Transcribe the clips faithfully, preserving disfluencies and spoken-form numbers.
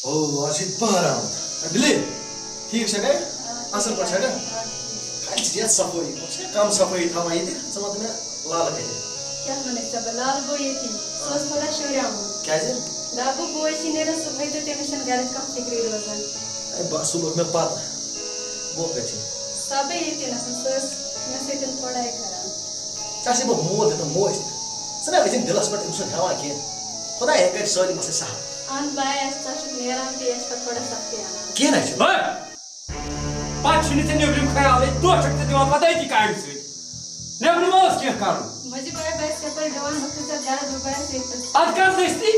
او، آز چھِ پہر آمُت۔ اے، بِلے، ٹھیٖک چھا گرِ؟ آ، اَصٕل پٲٹھۍ چھا گرِ؟ آ، ٹھیٖک۔ کَتہِ چھِ یَتھ صفٲیی؟ ژٕ چھَکھ کَم صفٲیی تھاوان ییٚتہِ؟ ژٕ وَن تہٕ مےٚ لالہٕ کَتہِ؟ کیٛاہ وَنَے ژےٚ بہٕ؟ لالہٕ گوٚو ییٚتی۔ سُہ اوس تھوڑا شُریومُت۔ کیٛازِ؟ دَپُن بوے چھِ نیران صُبحٲے تہٕ تٔمِس چھَنہٕ گَرِچ کانٛہہ فِکرٕے روزان۔ اے، بَس، سُہ لوٚگ مےٚ پَتہٕ۔ گوٚو کَتہِ؟ سۄ گٔے ییٚتی نَسَن، سۄ ٲس مےٚ سۭتۍ تھوڑا یہِ کَران۔ ژےٚ چھے بہٕ مول تہِ تہٕ موج تہِ۔ ژٕ نہ ٲسِن دِلس پٮ۪ٹھ أمۍ سُنٛد ہٮ۪وان کینٛہہ۔ خۄداے ہیٚکہِ کَرِ سٲلِم اَصٕل سہل۔ اَہَن بایہِ، اَسہِ ژےٚ چھُکھ نیران تہِ، اَسہِ چھِ پَتہٕ تھوڑا سَختی اَنان۔ کینٛہہ نہ چھُنہٕ۔ ہے! پَتہٕ چھُنہٕ ژےٚ نیٚبرِم خیالٕے، دۄہ چھَکھ ژٕ دِوان پَتہٕ أتی کامہِ سۭتۍ۔ نیٚبرٕ ما اوس کینٛہہ کَرُن؟ مٔنٛزی بایہِ، بہٕ ٲسٕس یَپٲرۍ دِوان، بہٕ کھٔژٕس گَرٕ، بہٕ بایَس ییٚتہِ۔ اَدٕ کَر دٔستی؟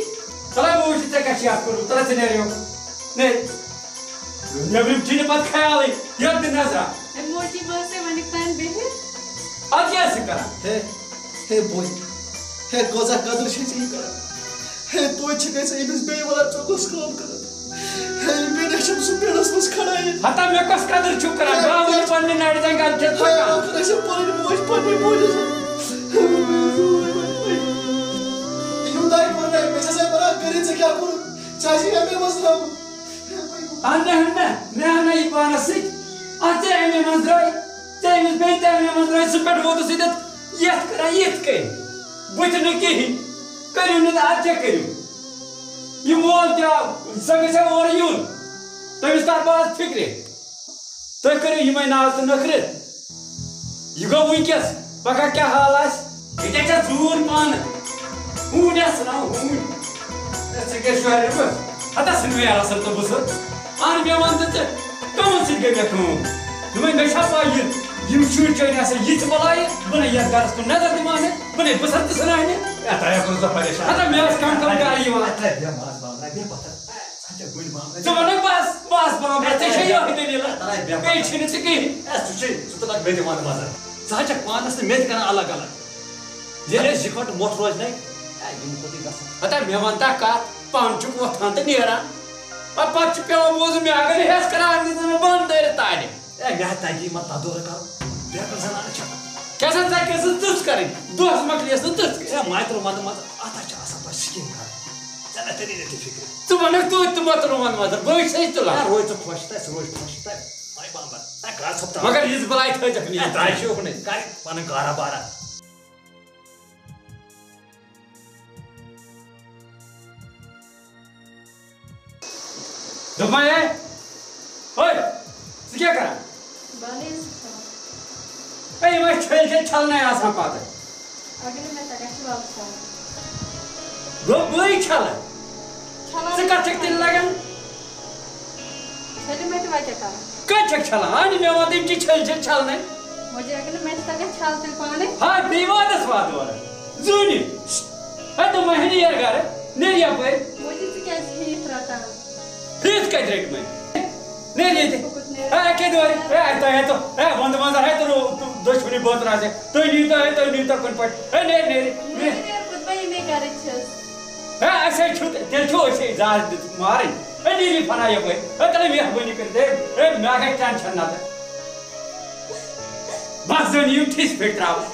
تَلے بہٕ وٕچھِ ژےٚ کیٛاہ چھِ اَتھ کوٚرمُت، تَلے ژٕ نیرٕ یور۔ نیرِ۔ نیٚبرِم چھِنہٕ پَتہٕ خیالٕے، یَتھ دِ نظرا۔ ہے موجی، بہٕ ٲسٕے وۄنۍ تام بِہِتھ۔ اَدٕ کیٛاہ ٲسٕکھ کران؟ ہے، ہے بوے، ہے کۭژاہ قدٕر چھے ژےٚ یہِ کران؟ ہے توتہِ چھِ گژھِ أمِس بیٚیہِ وَنان ژےٚ کۄس کٲم کٔرٕتھ؟ ہے یہِ بیٚنہِ چھَم سُہ پیڑَس منٛز کھڑا ییٚتہِ۔ ہتا مےٚ کۄس قدٕر چھُو کران؟ ہے، گاو یہِ پننہِ نَرِ زَنٛگہِ اَتھ چھَس ہے، پَکان۔ ٲخٕر ٲسِم پنٕنۍ موج، پننہِ موجہِ سۭتۍ۔ یوٗتاہ کوٚر مےٚ، مےٚ چھَس ہے وَنان کٔرِتھ ژےٚ کیٛاہ کوٚرُتھ؟ ژےٚ آسی ایم اے منٛز درٛامُت۔ اَننہٕ ہن نہ، مےٚ اَننہٕ یہِ پانَس سۭتۍ۔ اَتھ ژےٚ اَمے منٛز درٛاے، ژےٚ أمِس بیٚنہِ تہِ اَمے منٛز درٛاے، سُہ پٮ۪ٹھ ووتُس ییٚتٮ۪تھ یَتھ کَران یِتھ کٔنۍ۔ بہٕ تہِ نہٕ کِہیٖنۍ۔ کٔرِو نہٕ تہٕ اَدٕ کیٛاہ کٔرِو؟ یہِ مول تہِ آو، سۄ گژھِ ہا اورٕ یُن۔ تٔمِس کَر بہٕ آز فِکرِ؟ تُہۍ کٔرِو یِمَے ناز تہٕ نٔخرٕ۔ یہِ گوٚو وٕنکیٚس، پگاہ کیٛاہ حال آسہِ؟ ییٚتہِ چھےٚ ژوٗر پانہٕ۔ ہوٗنۍ آسہٕ نا ہوٗنۍ۔ ہے، ژٕ کیٛاہ شۄرِ رُکس؟ ہتا ژھٕن مےٚ یارٕ اَصٕل تہٕ بہٕ ژٕ۔ اَہَن مےٚ وَن تہٕ ژٕ، کَمَن سۭتۍ گٔے مےٚ کٲم؟ دوٚپمَے، مےٚ چھا پَے یہِ، یِم شُرۍ چٲنۍ آسَن یِژھ بَلایہِ، بہٕ نَے یَتھ گَرَس کُن نظر دِوان ہے، بہٕ نَے بہٕ سا تہِ ژھٕنان ہے۔ ہے، تۄہہِ ہا کوٚروٕ زَبردست۔ ہتا مےٚ ٲس کَم کَم گَرٕ یِوان۔ ہے، تۄہہِ بیٚہہ ماز بانہٕ، بیٚہہ پَتھَر۔ ژٕ ہا چھَکھ بٔڑ بانہٕ۔ ژٕ وَنَکھ بَس، بَس بانہٕ، ژےٚ چھےٚ یِہوٚے دٔلیٖل۔ ہے، تۄہہِ بیٚہہ بیٚیہِ پَتھَر۔ چھِنہٕ ژٕ کِہیٖنۍ۔ ہے، ژٕ چھے، ژٕ تُلَکھ مےٚ تہِ وَنہٕ مَزٕ۔ ژٕ ہا چھَکھ پانَس تہٕ مےٚ تہِ کَران الگ الگ۔ ییٚلہِ أسۍ یِکوَٹہٕ مۄٹھ روزِ نَے، ہے، یِم کوٚت گژھن؟ ہتا مےٚ وَن تہ کَتھ، پانہٕ چھُکھ وۄتھان تہٕ نیران۔ پَتہٕ، پَتہٕ چھُ پٮ۪وان بوزُن، مےٚ اگر ہٮ۪س کَران، اَنہِ دِژ نہٕ مےٚ بَنٛد دٲرِتھ تانہِ۔ ہے، مےٚ ہا تَگی یِمَن تَدورٕ کَرُن، بیٚکھ زَنانہٕ چھَکھ۔ کیٛاہ سا ژےٚ کیٛاہ سا تٕژھ کَرٕنۍ؟ دۄہَس مۄکلیس نہٕ تٕژھ کَرٕنۍ۔ ہے، مایترو وَندٕ منٛز اَتھ ہا چھِ آسان پَتہٕ سِکیٖم کَرٕنۍ۔ ژےٚ نہ تَری نہٕ تہِ فِکرِ۔ ژٕ وَنَکھ توتہِ تہٕ مۄتلہٕ وَنٛدٕ وَنٛدٕ، بہٕ وٕچھِ سٕے تُلان۔ ہے، روزِ ژٕ خۄش تہٕ ژٕ روزِ خۄش تہٕ، ہے، بَمبَر۔ ہے، کَر ژھۄپہٕ ترٛاو۔ مگر یِژھ بَلاے تھٲیزٮ۪کھ نہٕ ہے، ییٚتہِ۔ ترٛایہِ چھُکھ نہٕ، کَر پَنُن کارا بارا۔ دوٚپمَے، ہے، ہے، ژٕ کیٛاہ کران؟ بَلے ژٕ کھٮ۪وان۔ ہے، یِم ٲسۍ چھٔلۍ چھٔلۍ چھَلنَے آسان پَتہٕ۔ اَگر نہٕ مےٚ تَگان چھِ وَلہٕ چھَلٕنۍ۔ گوٚو بٕے چھَلہٕ؟ چھَلان ژٕ کَتھ چھَکھ تیٚلہِ لَگان؟ چھٔلِو مےٚ تہِ وۄنۍ کیٛاہ کَرٕ؟ کَتہِ چھَکھ چھَلان؟ اَہنہِ مےٚ وَن تہٕ یِم چھِ چھٔلۍ چھٔلۍ چھَلنَے۔ وۄنۍ اگر نہٕ مےٚ چھِ تَگان چھَلہٕ تیٚلہِ پانَے۔ ہا، بیٚیہِ وادَس وادٕ اورٕ۔ زوٗنہِ۔ ہے، دوٚپمَے ہے نیر گَرٕ۔ نیر یَپٲرۍ۔ وۄنۍ ژٕ کیٛازِ چھِ یِتھ رَٹان؟ فیٖس کَتہِ رٔٹۍ مےٚ؟ نیر ییٚتہِ۔ بہٕ کوٚت نیرٕ؟ ہے، کیٛاہ دورِ؟ ہے، تۄہہِ ہے تو، ہے، وَندٕ منٛز ہے تہٕ رو-، دۄشوٕنی بٲژن آسہِ۔ تُہۍ نِیِو تو، ہے، تُہۍ نِیِو تو کُنہِ پٲٹھۍ۔ ہے، نیر، نیر، نیر۔ وۄنۍ نیرٕ کوٚت؟ بہٕ ییٚمے گَرٕچ چھَس۔ ہے، اَسہِ ہے چھُ، تیٚلہِ چھُ أسۍ ہے زہر دِتھ مارٕنۍ۔ ہے، نیٖرِو فنا یَپٲرۍ۔ ہے، تَلے مہربٲنی کٔرِتھ۔ ہے، ہے، مےٚ گژھِ ٹٮ۪نشَن نَتہٕ۔ بَس زَن یِم ٹھِس پھِٹۍ ترٛاوان۔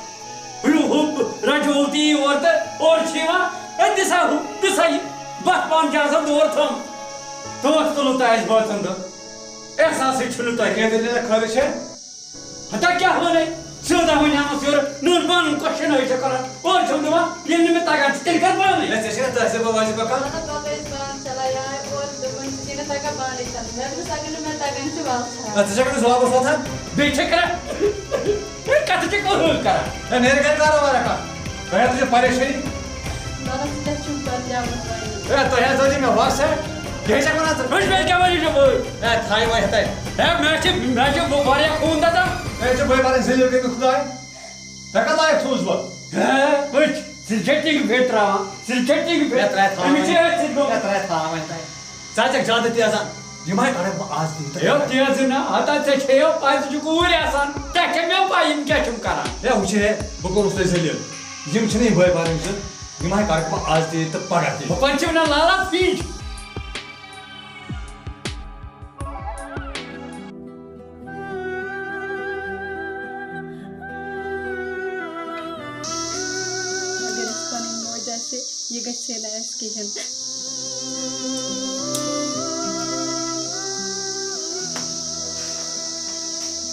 ہُہ، ہُہ، رَجوٗل تہِ یی اورٕ تہٕ اورٕ چھِ یِوان۔ ہے، دِسا ہُہ، دِسا یہِ۔ بَس پَن چھِ آسان دور تھوٚمُت۔ دوس تُلُن تہٕ اَسہِ بٲژَن دۄن۔ احساسٕے چھُنہٕ تۄہہِ۔ کیٛاہ دٔلیٖلہ خٲرٕے چھےٚ؟ ہتا کیٛاہ وَنَے؟ سیوٚد ہا وَنہِ ہامَس یورٕ، نوٚن پانَن question ٲسۍ ژےٚ کَران۔ اورٕ چھَم دِوان، ییٚلہِ نہٕ مےٚ تَگان چھُ، تیٚلہِ کَرٕ پانَے۔ ہے، ژےٚ چھےٚ نا تہذیٖبا وٲجِب بَکار؟ مطلب، پَتہٕ ٲسۍ بانہٕ چَلان یِہوٚے، اورٕ دوٚپُن، ژےٚ چھے نہٕ تَگان بانَے چھَلٕنۍ۔ مےٚ دوٚپمَس، اَگر نہٕ مےٚ تَگان چھِ، وَلہٕ چھَل۔ ہے، ژٕ چھَکھ نہٕ جوابَس وۄتھان؟ بیٚیہِ چھَکھ کَران، کَتھ چھَکھ کَران؟ ہے، نیرٕ گَرِ کارو وارا کانٛہہ۔ تۄہہِ ہا تُجہِ پریشٲنی۔ نہ، نہ، ژٕ کیٛاہ چھُکھ پَتہٕ جوابَس وَنان؟ ہے، تۄہہِ ہا تُجہِ مےٚ وَس ہے۔ یہِ ہے چھَکھ وَنان ژٕ۔ وٕچھ مےٚ کیٛاہ وَنہِ ژےٚ بہٕ؟ ہے، تھایہِ وۄنۍ ہَتَے۔ ہے، مےٚ چھِ، مےٚ چھِ واریاہ خوٗن دَزان۔ ہے، ژےٚ بٲے بارٕنۍ ذٔلیٖل کٔرمٕتۍ خۄداے۔ مےٚ کَتھ لایَق تھوٚوُس بہٕ؟ ہے، وٕچھ، ژٕ چھَکھ ٹِنٛگ فِٹ ترٛاوان، ژٕ چھَکھ ٹِنٛگ فِٹ۔ مےٚ ترٛایہِ تھاوان أمِس چھِ وۄنۍ۔ أتھۍ سۭتۍ گوٚمُت۔ مےٚ ترٛایہِ تھاوان وۄنۍ تۄہہِ۔ ژٕ ہا چھَکھ زیادٕ تیزان۔ یِم ہاے کَڑَکھ بہٕ آز تہِ یہِ تہٕ ہے، تیزٕ نہ، ہتا ژےٚ چھے یو پَے، ژٕ چھُکھ اوٗرۍ آسان۔ ژےٚ کَمہِ یو پَے یِم کیٛاہ چھِم کَران؟ ہے، وٕچھ ہے، بہٕ کوٚرُس تۄہہِ ذٔلیٖل۔ یِم چھِنہٕ یِم بٲے بارٕنۍ زٕ، یِم ہاے کَڑَکھ بہٕ آز تہِ یہِ تہٕ پَگاہ تہِ۔ ہُپٲرۍ چھِ وَنان لالا پیٖٹۍ۔ اگر اَسہِ پَنٕنۍ موج آسہِ، یہِ گژھِ ہے نہٕ اَسہِ کِہیٖنۍ۔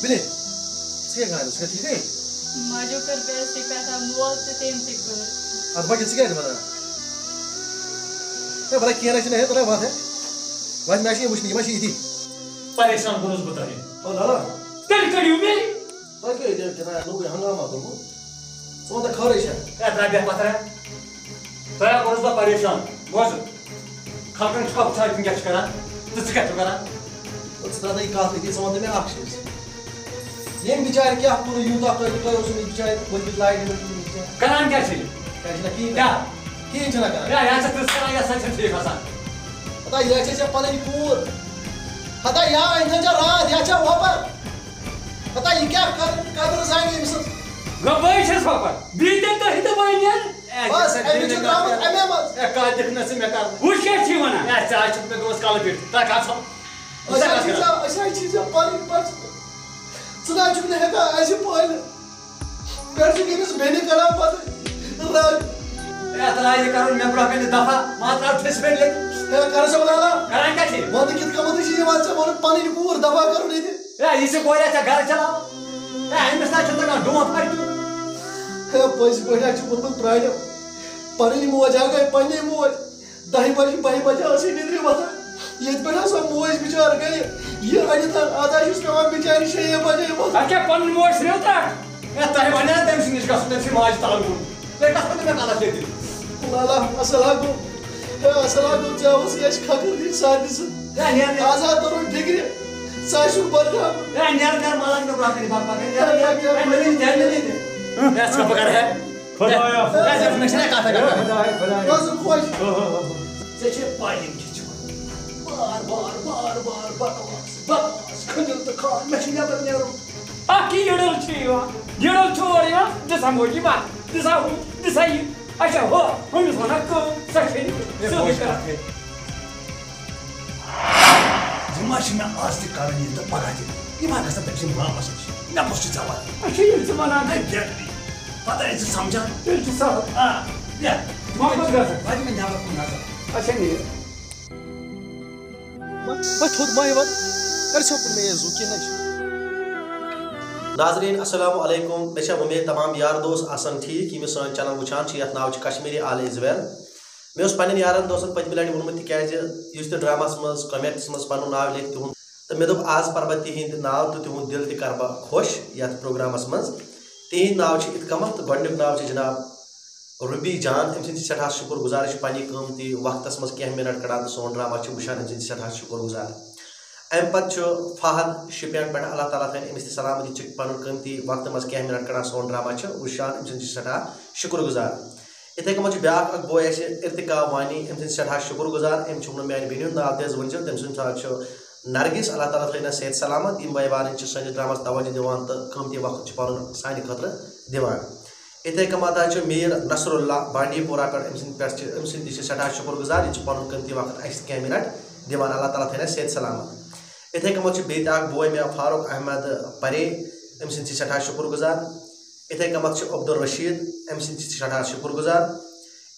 بِلے، ژٕ کیٛاہ کران؟ ژٕ چھکھا ٹھیٖکھٕے؟ ماجو کٔر بے عزتی پٮ۪ٹھ موت تہٕ تٔمۍ تہِ کٔر۔ اَدٕ وۄنۍ کیٛاہ، ژٕ کیٛازِ وَنان؟ ہے، وَلہٕ کینٛہہ نہ چھُنہٕ، ہے، تَلے وَتھ، ہے۔ وَتھ، مےٚ چھِ یہِ وٕچھنہِ، یہِ ما چھِ یِتھی؟ پریشان کوٚرُس بہٕ تۄہہِ۔ او لالا، تیٚلہِ کٔڑِو مےٚ۔ تۄہہِ کیٛاہ ییٚتہِ کیٛاہ تام نوٚوُے ہنگامہ کوٚرمُت؟ ژٕ وَن تہٕ، خٲرٕے چھا؟ ہے، ترٛاو بیٚہہ پَتھر۔ تۄہہِ ہا کوٚرُس بہٕ پریشان۔ بوز، خلقن چھُکھا وٕچھان تِم کیٛاہ چھِ کران تہٕ ژٕ کیٛاہ چھُکھ کران؟ ژٕ ترٛاو تہٕ یہِ کَتھ أتی، ژٕ وَن تہٕ مےٚ اَکھ چیٖز۔ ییٚمۍ بِچارِ کیٛاہ کوٚر یوٗتاہ، تۄہہِ تۄہہِ اوسوُ نہٕ بِچارِ ؤتھمٕتۍ لارِ منٛز کِہیٖنۍ کیٛاہ؟ کران کیٛاہ چھِ یہِ؟ کیٛاہ چھِنہ کِہیٖنۍ کیٛاہ؟ کِہیٖنۍ چھِنہ کران۔ کیٛاہ، یہِ ہسا تِژھ کران، یہِ ہسا چھَنہٕ ٹھیٖک آسان۔ ہتا یہِ چھےٚ ژےٚ پَنٕنۍ کوٗر۔ ہتا یا أنۍ ژےٚ راتھ، یا چھےٚ وۄپَر۔ ہتا یہِ کیٛاہ قدر، قدر زانہِ أمۍ سٕنٛز؟ گوٚو بہٕ چھَس وۄپَر۔ بیٚیہِ تہِ تۄہہِ تہِ وۄنۍ یَن۔ بس، أمِس چھُ درٛامُت اَمے منٛز۔ اے، کَتھ دِکھ نہٕ ژٕ مےٚ کَرنہٕ۔ وٕچھ کیٛاہ چھِ وَنان۔ اے، ژےٚ حظ چھُکھ مےٚ گوٚمُت کَلہٕ پیٚٹھ۔ تۄہہِ کَتھ چھو؟ أسۍ حظ چھِ ژےٚ، أسۍ حظ چھِ ژےٚ پَنٕنۍ بَچہٕ۔ ژٕ نہ حظ چھُکھ نہٕ ہٮ۪کان اَسہِ پٲلِتھ۔ پٮ۪ٹھ چھُکھ أمِس بیٚنہِ کَران پَتہٕ رَگ۔ اے، تَلہٕ ہا یہِ کَرُن مےٚ برٛونٛہہ کَنہِ دَفا۔ ما ترٛاو ٹھٔسۍ پٮ۪ٹھ ییٚتہِ۔ ہے، کَر سا بَلالا۔ کَران کیٛاہ چھِ؟ وَنہٕ کِتھ کَمَتھ چھِ یِوان ژےٚ وَنُن پَنٕنۍ کوٗر دَفا کَرُن ییٚتہِ؟ اے، یہِ چھِ کورِ ژےٚ گَرٕ چَلاوان۔ اے، أمِس نہ چھُنہٕ تَگان ڈونٛٹھ پھَٹہِ دیُن۔ ہے، پٔزۍ پٲٹھۍ حظ چھُ ووٚنمُت پرٛانیو، پنٕنۍ موج ہا گٔے پنٕنۍ موج۔ دَہہِ بجہِ، بَہہِ بجہِ ٲس یہِ نِدرِ وۄتھان۔ ییٚتہِ پٮ۪ٹھ ہسا موج بِچار گٔیہِ، یہِ أنِتھ اَتھ حظ چھُس پٮ۪وان بِچارِ شیٚیہِ بجے وۄتھُن۔ اَتھ کیٛاہ پنٕنۍ موج چھِ نِوان تَتھ؟ اے، تۄہہِ وَنیٛاہ تٔمۍ سٕنٛدِ نِش گژھُن، تٔمۍ سٕنٛدِ ماجہِ تَل کُن۔ تُہۍ کَتھ وَنہٕ مےٚ غلط ییٚتہِ؟ لالا، اَصٕل ہا گوٚو، ہے، اَصٕل ہا گوٚو، ژےٚ اوس یہِ اَسہِ خطر دِنۍ سارنٕے سۭتۍ۔ اے، نیر، نیر۔ آز ہا توٚرُن فِکرِ، ژٕ ہا چھُکھ بدنام۔ اے، نیر، نیر، مَلَن نہٕ برٛونٛہہ کَنہِ پَتہٕ پَکٕنۍ۔ نیر، نیر، نیر۔ اے، مےٚ نِش، مےٚ نِش، مےٚ نِش۔ اے، ژٕ کَپٲرۍ کَرٕ ہے؟ خدایا۔ ہے، ژےٚ مےٚ چھِنہ کَتھ اَتھ کران۔ خدایا، خدایا۔ روزُن خۄش۔ ژےٚ چھے پَے یِم کِتھ چھِ وَنان۔ بار بار بار بار بکواس، بکواس، کھٔنِل تہٕ کھان، مےٚ چھُ نٮ۪بر نیرُن۔ اَکھ یہِ یٔڈٕل چھِ یِوان، یٔڈٕل چھُ اورٕ یِوان، دِسا موجی بَتہٕ، دِسا ہُہ، دِسا یہِ۔ اچھا، ہُہ، ہُمِس وَنان کٲم، سۄ چھے نہٕ سیوٚدُے کران۔ یہِ ما چھِ مےٚ آز تہِ کرٕنۍ یہِ تہٕ پگاہ تہِ۔ یہِ ما گژھن تٔمۍ سٕنٛدِ مامَس نِش۔ مےٚ کُس چھُ ژےٚ وَنان؟ اچھا، ییٚلہِ ژٕ وَنان چھِ۔ ہے، بیٹری۔ پتہٕ ییٚلہِ ژٕ سمجھان۔ تیٚلہِ چھُ سہل۔ آ، بیٚہہ۔ محمد گژھن۔ وَتہِ مےٚ نٮ۪بر کُن نظر۔ اچھا، نیر۔ وۄنۍ تھوٚد مَے یوت، کَرِ سا کُن مےٚ یہِ زُو کینٛہہ نہ چھُ۔ ناظرین، السلام علیکم۔ مےٚ چھےٚ وۄمید تمام یار دوس آسن ٹھیٖک، یِم یہِ سٲنۍ چینل وٕچھان چھِ، یَتھ ناو چھُ کشمیٖری آل از ویل۔ مےٚ اوس پننٮ۪ن یارن دوستن پٔتمہِ لٹہِ ووٚنمُت، تِکیازِ یُس تہِ ڈراماہس منٛز، کمنٹس منٛز پنُن ناو لیکھِ تِہُنٛد، تہٕ مےٚ دوٚپ، آز پرٕ بہٕ تِہنٛدِ ناو تہٕ تِہُنٛد دِل تہِ کرٕ بہٕ خۄش یتھ پروگرامس منٛز۔ تِہنٛدۍ ناو چھِ یِتھ کٔنۍ، تہٕ گۄڈٕنیُک ناو چھُ جناب روبی جان، أمۍ سٕنٛدۍ چھِ سٮ۪ٹھاہ شُکُر گُزار، یہِ چھُ پننہِ قۭمتی وقتس منٛز کینٛہہ منٹ کڑان تہٕ سون ڈرامہ چھُ وٕچھان، أمۍ سٕنٛدۍ چھِ سٮ۪ٹھاہ شُکُر گُزار۔ امہِ پتہٕ چھُ فہد شُپین پٮ۪ٹھ، اللہ تعالیٰ تھٲیِن أمِس تہِ سلامت، یہِ چھُ پنُن قۭمتی وقتہٕ منٛز کینٛہہ منٹ کڑان سون ڈرامہ چھُ وٕچھان، أمۍ سٕنٛدۍ چھِ سٮ۪ٹھاہ شُکُر گُزار۔ یِتھَے کٔنۍ چھُ بیٛاکھ اَکھ بوے اَسہِ، ارتقا وانی، أمۍ سٕنٛدۍ سٮ۪ٹھاہ شُکُر گُزار۔ أمۍ چھُ ووٚنمُت میٛانہِ بیٚنہِ ہُنٛد ناو تہِ حظ ؤنۍزیو، تٔمۍ سُنٛد ناو چھُ نرگس۔ اللہ تعالیٰ تھٲیِن حظ صحت سلامت۔ یِم بٲے بارٕنۍ چھِ سٲنِس ڈرامَس توجہ دِوان تہٕ قۭمتی وقت چھِ پَنُن سانہِ خٲطرٕ دِوان۔ یِتھَے کٔنۍ حظ چھُ میٖر نصر اللہ بانڈی پورہ پٮ۪ٹھ، أمۍ سٕنٛدِ پٮ۪ٹھ چھِ، أمۍ سٕنٛدۍ تہِ چھِ سٮ۪ٹھاہ شُکُر گُزار، یہِ چھِ پَنُن قۭمتی وقت اَسہِ تہِ کینٛہہ مِنَٹ دِوان۔ اللہ تعالیٰ تھٲیِن حظ صحت سلامت۔ یِتھَے کٔنۍ چھُ بیٚیہِ تہِ اَکھ بوے مےٚ فاروق احمد پرے، أمۍ سٕنٛدۍ چھِ سٮ۪ٹھاہ شُکُر گُزار۔ یِتھَے کٔنۍ چھُ عبدالرشیٖد، أمۍ سٕنٛدۍ تہِ چھِ سٮ۪ٹھاہ شُکُر گُزار۔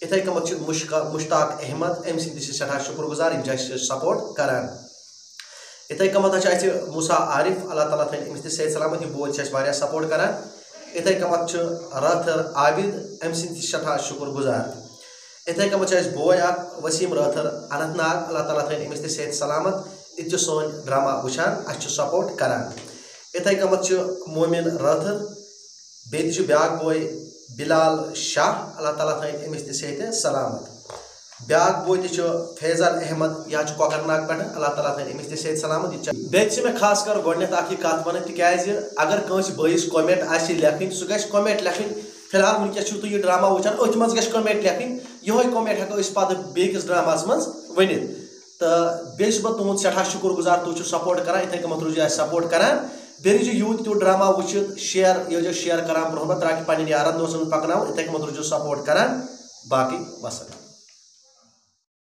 یِتھَے کٔنۍ چھُ مُشکا-، مُشتاق احمد، أمۍ سٕنٛدۍ تہِ چھِ سٮ۪ٹھاہ شُکُر گُزار، یِم چھِ اَسہِ سپورٹ کَران۔ یِتھَے کٔنۍ چھُ اَسہِ موسیٰ عارف، اللہ تعالیٰ تھٲیِن أمِس تہِ صحت سلامت، یہِ بوے چھِ اَسہِ واریاہ سپورٹ کَران۔ یِتھَے کٔنۍ چھُ رٲتھٕر عابد، أمۍ سٕنٛدۍ تہِ چھِ سٮ۪ٹھاہ شُکُر گُزار۔ یِتھَے کٔنۍ چھُ اَسہِ بوے اَکھ وسیٖم رٲتھٕر اننت ناگ، اللہ تعالیٰ تھٲیِن أمِس تہِ صحت سلامت، یہِ تہِ چھُ سون ڈرامہ وٕچھان، اَسہِ چھُ سپورٹ کَران۔ یِتھَے کٔنۍ چھُ مومِن رٲتھٕر، بیٚیہِ تہِ چھُ بیٛاکھ بوے بِلال شاہ، اللہ تعالیٰ تھٲیِن أمِس تہِ صحتِ سلامت۔ بیٛاکھ بوے تہِ چھُ فیضان احمد، یہِ حظ چھُ کۄکرناگ پٮ۪ٹھٕ، اللہ تعالیٰ تھٲیِن أمِس تہِ صحتِ سلامت۔ یہِ تہِ چھُ، بیٚیہِ تہِ چھِ مےٚ خاص کر گۄڈٕنٮ۪تھ اَکھ یہِ کَتھ وَنٕنۍ، تِکیٛازِ اگر کٲنٛسہِ بٲیِس comment آسہِ لیکھٕنۍ، سُہ گژھِ comment لیکھٕنۍ۔ فی الحال وٕنکیٚس چھُو تُہۍ یہِ ڈرامہ وٕچھان، أتھۍ منٛز گژھِ comment لیکھٕنۍ، یِہوٚے comment ہٮ۪کو أسۍ پَتہٕ بیٚیِس ڈراماہَس منٛز ؤنِتھ۔ تہٕ بیٚیہِ چھُس بہٕ تُہُنٛد سٮ۪ٹھاہ شُکُر گُزار، تُہۍ چھِو support کَران، یِتھَے کٔنۍ روٗزِو اَسہِ support کَران۔ بیٚیہِ یُس یوٗت تیوٗت ڈرامہ وٕچھِتھ share، یہِ ٲسۍزیو share کَران برونٛہہ برونٛہہ، تاکہِ پنٛنٮ۪ن یارَن دوستَن منٛز پَکناوُن، یِتھَے کٔنۍ روٗزِو support کَران۔ باقٕے وَسَلام۔